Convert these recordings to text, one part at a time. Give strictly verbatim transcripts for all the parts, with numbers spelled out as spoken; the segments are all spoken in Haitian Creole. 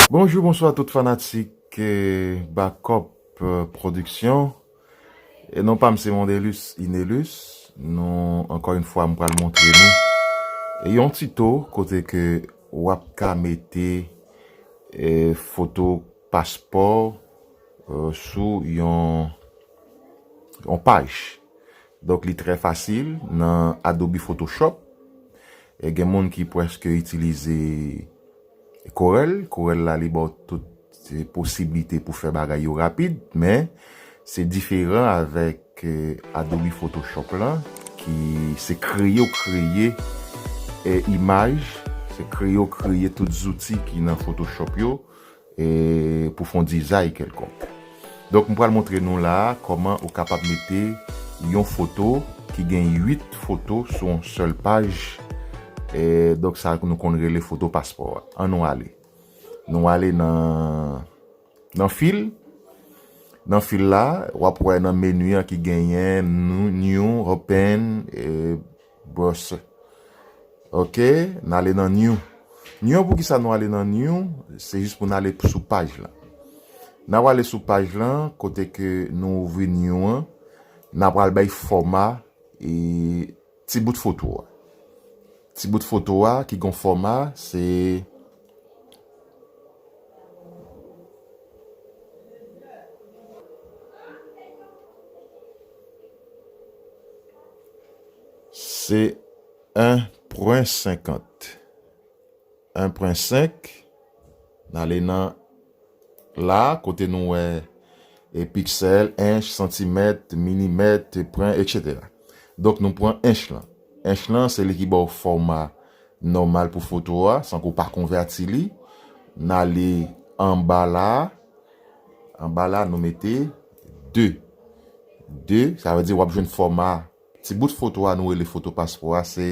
Bonjou, bonswa tout fanatik eh, Backup eh, Production. E non pa m se Mondelus Inelus. Nou, ankò yon fwa, m pral montre nou e yon tito kote ke w ap ka mete eh, foto paspò eh, sou yon, yon paj. Donk, li trè fasil nan Adobe Photoshop. E gen moun ki prèske itilize Corel. Corel la, li ba w tout eh, posiblite pou fè bagay yo rapid, men se diferan avèk eh, Adobe Photoshop la, ki se kreye w kreye eh, imaj, se kreye w kreye tout zouti ki nan Photoshop yo eh, pou fè yon dizay kèlkonk. Donk, m pral montre nou la a kòman ou kapab mete yon foto ki gen uit foto sou yon sèl paj. Eh, donk, sa nou konn rele foto paspò a. An nou ale. Nou ale nan, nan fil. Nan fil la, w ap wè nan meni an ki genyen nou- new, open, eh, browser. Ok, n ale nan new. New, poukisa nou ale nan new? Se jis pou n ale sou paj lan. N ap ale sou paj lan, kote ke nou ouvri new an, n ap al bay fòma e ti bout foto a. Ti bout foto a ki gon fòma, se se en pwen senkant. En pwen senk. N ale nan la, kote nou wè e piksèl, ench, santimèt, milimèt, pwen, etsetera. Donk, nou pran ench lan. Ench lan, se li ki ba w fòma nòmal pou foto a, san ke w pa konvèti li. N ale anba la. Anba la, nou mete de. De, sa vle di w ap jwenn fòma. Ti bout foto a, nou rele foto paspò a, se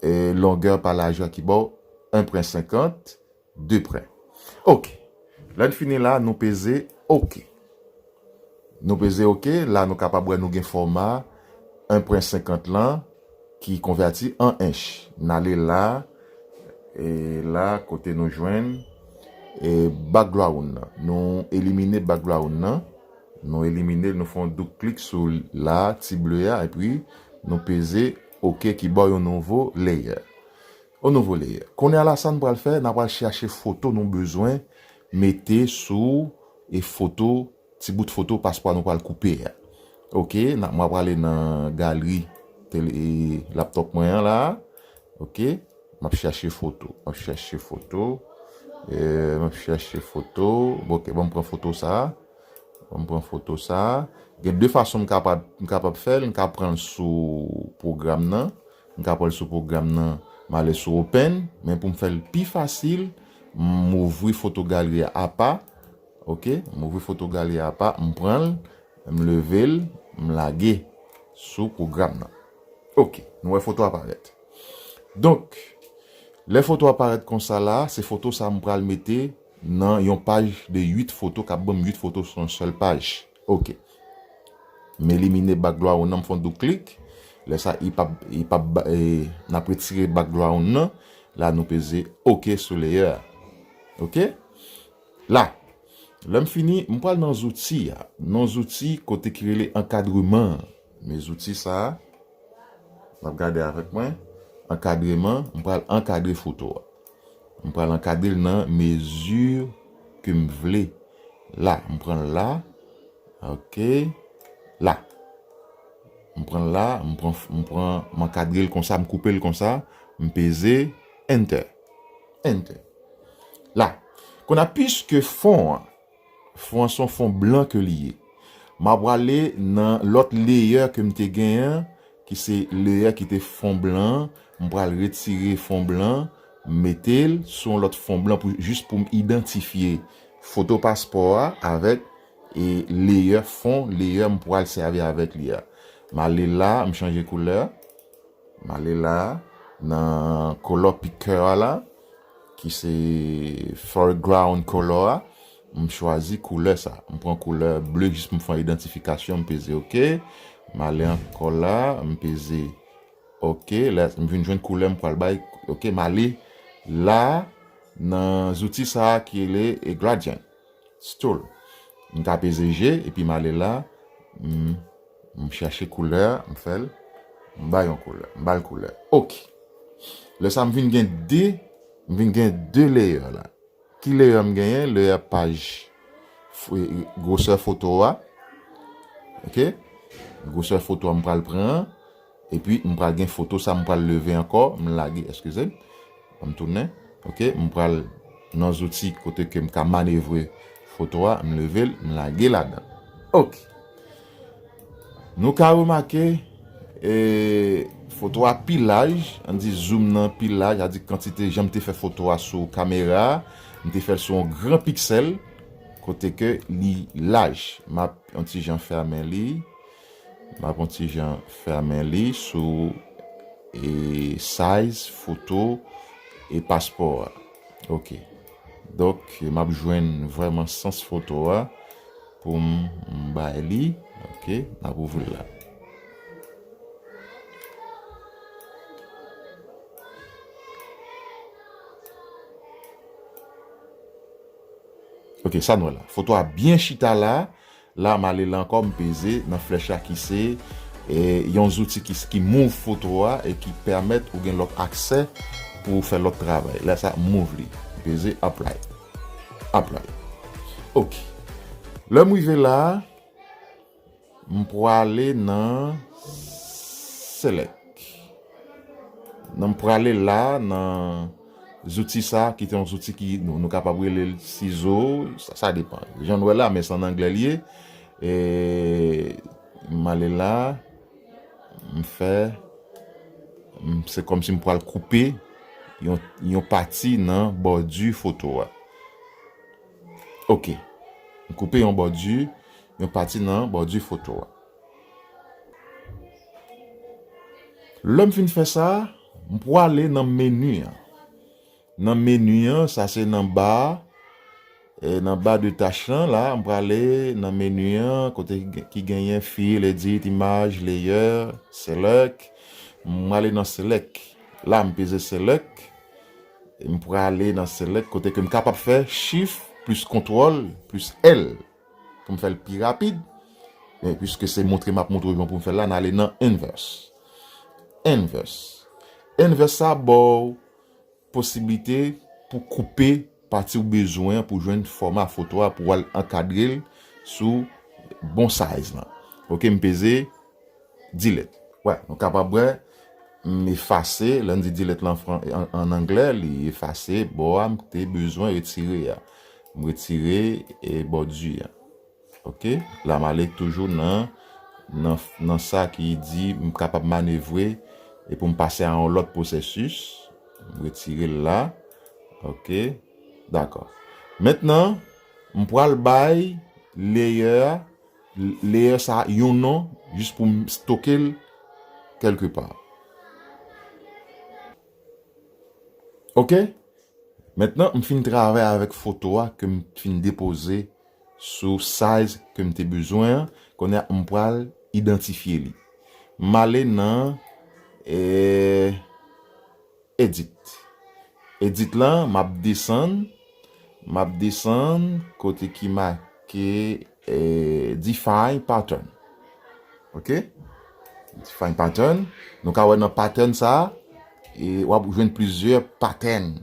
eh, longè pa lajè ki ba w en pwen senkant, de pwen. Ok. Lè n fini la, nou peze ok. Nou peze ok, la nou kapab wè nou gen fòma en pwen senkant lan ki konvèti an ench. N ale la, e la kote nou jwenn e background nan. Nou elimine background nan. Nou elimine l, nou fè yon doub klik sou la, ti ble a, epi nou peze ok ki ba w yon nouvo layer. Yon nouvo layer. Kounye a la, sa n pral fè, n a pral chache foto nou bezwen mete sou e foto, ti bout foto paspò nou pral koupe a. Ok, n a- mwen prale nan galri tele, e, laptop mwen an la. Ok, m ap chache foto. M ap chache foto. E, m ap chache foto. Bon, ok, ban m pran foto sa. Ban m pran foto sa. Gen de fason m kapab, m kapab fè l. M ka pran l sou pwogram nan. M ka pran l sou pwogram nan. M ale sou open. Men pou m fè l pi fasil, m ouvri foto galeri a apa. Ok, m ouvri foto galeri a apa. M pran l. M leve l. M lage sou pwogram nan. Ok, nou wè foto a parèt. Donk, lè foto a parèt konsa la, se foto sa m pral mete nan yon paj de uit foto k ap ban m uit foto sou yon sèl paj. Ok. M elimine background nan, m fè yon doub klik. Lè sa, li p ap, li p ap ba- e, n ap retire background nan. La, nou peze ok sou layer a. Ok? La, lè m fini, m pral nan zouti a. Nan zouti kote ki rele ankadreman an. Men zouti sa a, n ap gade avèk mwen. Ankadreman, m pral ankadre foto a. M pral ankadre l nan mezi ke m vle. La, m pran l la. Ok. La. M pran l la, m pran, m pran, m ankadre l konsa, m koupe l konsa, m peze Enter. Enter. La. Kounye a, piske fon an, fon an se yon fon blan ke li ye, m ap prale nan lòt layer ke m te genyen an, ki se layer ki te fon blan an. M pral retire fon blan an, m mete l sou yon lòt fon blan pou, jis pou m idantifye foto paspò a avèk e layer, fon layer m pral sèvi avèk li a. M ale la, m chanje koulè. M ale la, nan color picker a la, ki se foreground color a. M chwazi koulè sa. M pran koulè ble jis pou m fè idantifikasyon, m peze ok. M ale ankò la, m peze ok. Lè m vin jwenn koulè m pral bay, ok, m ale la, nan zouti sa a ki rele e gradient tool. M ka peze G, epi m ale la, m, m chèche koulè, m fè l, m ba yon koulè, m ba l koulè. Ok. Lè sa m vin gen de, m vin gen de layer la. Ki layer m genyen? Layer paj, f-, gwosè foto a. Ok? Gwosè foto a m pral pran. Epi m pral gen foto sa m pral leve ankò, m lage, eskize m. Ban m tounen. Ok, m pral nan zouti kote ke m ka manevre foto a, m leve l, m lage ladan. Ok. Nou ka remake, e, foto a pi laj, ann di zoom nan pi laj, sa di kantite jan m te fè foto a sou kamera a, m te fè l sou yon gran piksèl, kote ke li laj. M ap yon ti jan fèmen li. M ap yon ti jan fèmen li sou, e, size foto e paspò a. Ok. Donk, m ap jwenn vrèman sans foto a pou m, m bay li. Ok, m ap ouvri l la. Ok, sa n wè la. Foto a byen chita la. La, m ale la ankò, m peze nan flèch la ki se, e, yon zouti ki, ki move foto a e ki pèmèt ou gen lòt aksè pou w fè lòt travay. Lè sa, move li. M peze apply. Apply. Ok. Lè m rive la, m prale nan select. Nan m prale la, nan zouti sa, ki te yon zouti ki nou, nou kapab rele l sizo, sa, sa depan. Jan n wè la, men se an anglè li ye. E m ale la, m fè, m, se kòmsi m pral koupe yon, yon pati nan bòdi foto a. Ok. M koupe yon bòdi, yon pati nan bòdi foto a. Lè m fin fè sa, m prale nan meni an. Nan meni an, sa se nan ba, e nan ba de tach lan la, m prale nan meni an, kote ki gen, ki genyen fill, edit, imaj, layer, select. M prale nan select. La, m peze select. M prale nan select, kote ke m kapab fè shift plis kontwòl plis L pou m fè l pi rapid. Men piske se montre m ap montre w jan pou m fè l la, n ale nan inverse. Inverse. Inverse sa ba w posiblite pou koupe pati w bezwen an pou jwenn fòma foto a pou w al ankadre l sou bon size lan. Ok, m peze delete. Wè, nou kapab wè, m efase, lè n di delete lan fran-, an, an anglè, li efase bò a m te bezwen retire a. M retire, e, bòdi a. Ok? La, m ale toujou nan, nan, nan sa ki di m kapab manevre e pou m pase a yon lòt pwosesis. M retire l la. Ok? Dakò. Mentnan, m pral bay layer a, layer sa yon non, jis pou m stoke l kèlkepa. Ok? Mentnan, m fin travay avèk foto a ke m fin depoze sou size ke m te bezwen an. Kounye a, m pral idantifye li. M ale nan, e, edit. Edit lan, m ap desann, m ap desann kote ki make, e, define pattern. Ok? Define pattern. Nou ka wè nan pattern sa, e, w ap jwenn plizyè pattern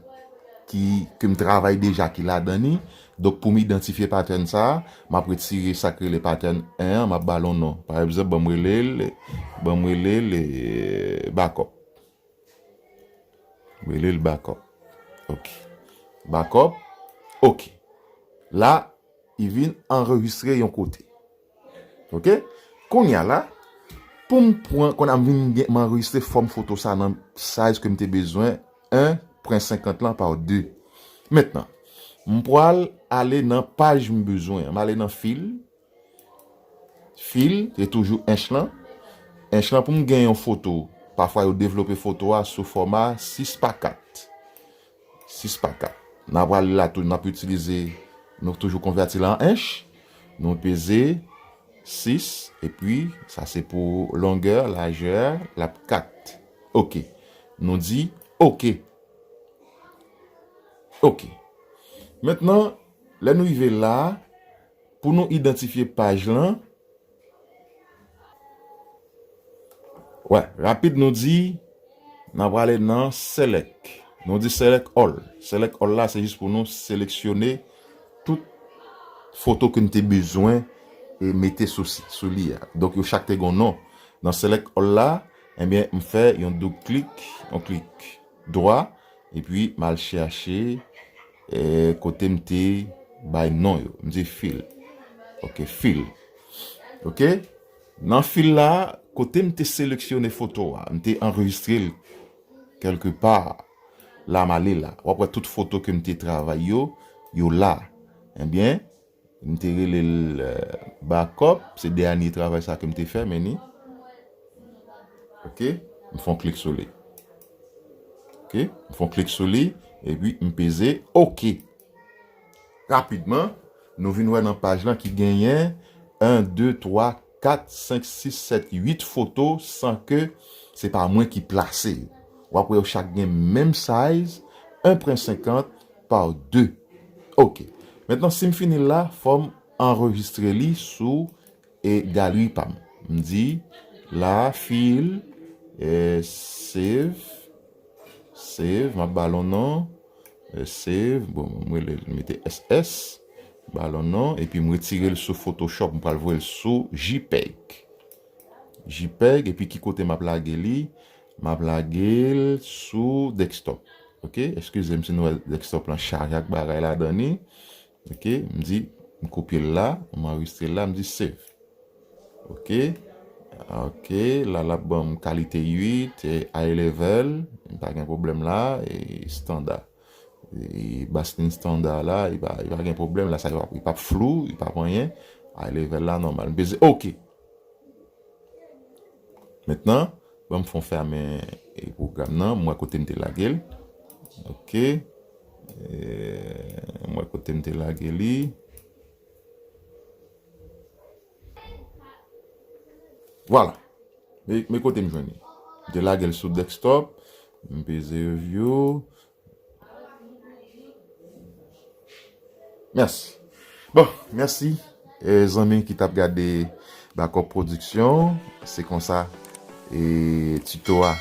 ki, ke m travay deja ki ladan li. Donk, pou m idantifye pattern sa, m ap retire sa k rele pattern en an, m ap ba l yon non. Pa egzanp, ban m rele l, ban m rele l, e, backup. M rele l backup. Ok. Backup. Ok. La, li vin anrejistre yon kote. Ok? Kounye a la, pou m pran, kounye a m vin gen, m anrejistre fòm foto sa nan size ke m te bezwen, en pwen senkant lan pa de. Mentnan, m pral ale nan paj m bezwen an. M ale nan fill. Fill, se toujou ench lan. Ench lan pou m gen yon foto. Pafwa yo devlope foto a sou fòma sis pa kat. Sis pa kat. N ap prale la tou, n ap itilize, nou toujou konvèti l an ench. Nou peze sis, epi sa se pou longè, lajè, l ap kat. Ok. Nou di ok. Ok. Mentnan, lè nou rive la, pou nou idantifye paj lan, wè, rapid nou di, n a prale nan select. Nou di select all. Select all la, se jis pou nou seleksyone tout foto ke n te bezwen e mete sou, sou li a. Donk, yo chak te gen yon non. Nan select all la, ebyen, m fè yon doub klik, yon klik dwa, epi m al chèche, eh, kote m te bay non yo. M di fill. Ok, fill. Ok? Nan fill la, kote m te seleksyone foto a, m te anrejistre l kèlke pa. La, m ale la. W ap wè tout foto ke m te travay yo, yo la. Ebyen, m te rele l, eh, backup, se dènye travay sa ke m te fè, men ni. Ok? M fè yon klik sou li. Ok? M fè yon klik sou li, epi m peze ok. Rapidman, nou vin wè nan paj lan ki genyen en, de, twa, kat, senk, sis, sèt, uit foto san ke se pa mwen ki plase yo. W ap wè yo chak gen menm size, en pwen senkant pa de. Ok. Mentnan, si m fini la, fò m anrejistre li sou e galeri pa m. M di, la, fill, eh, save, save, m ap ba l yon non, eh, save, bon, m rele l, m mete S S, ba l yon non, epi m retire l sou Photoshop, m pral voye l sou JPEG. JPEG, epi ki kote m ap lage li? M ap lage l sou desktop. Ok, eskize m si nou wè desktop lan chaje ak bagay ladan li. Ok, m di, m kopye l la, m anrejistre l la, m di save. Ok, ok, la l ap ban m kalite uit, e high level, pa gen pwoblèm la, e standard. E bassin standard la, li pa, li pa gen pwoblèm, la sa li p ap, li p ap flou, li p ap anyen. High level la nòmal. M peze ok. Mentnan, ban m fè yon fèmen e pwogram nan, m wè kote m te lage l. Ok. E, m wè kote m te lage li. Vwala. Men, men kote m jwenn li. M te lage l sou desktop. M peze review. Mèsi. Bon, mèsi, e, zanmi ki t ap gade Backup Production. Se konsa, e, tito a,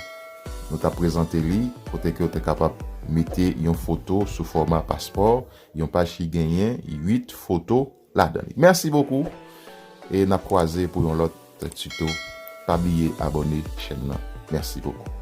nou t ap prezante li, kote ke w te kapab mete yon foto sou fòma paspò, yon paj ki genyen uit foto ladan li. Mèsi bokou, e n ap kwaze pou yon lòt tito. Pa bliye abòne chèn nan. Mèsi bokou.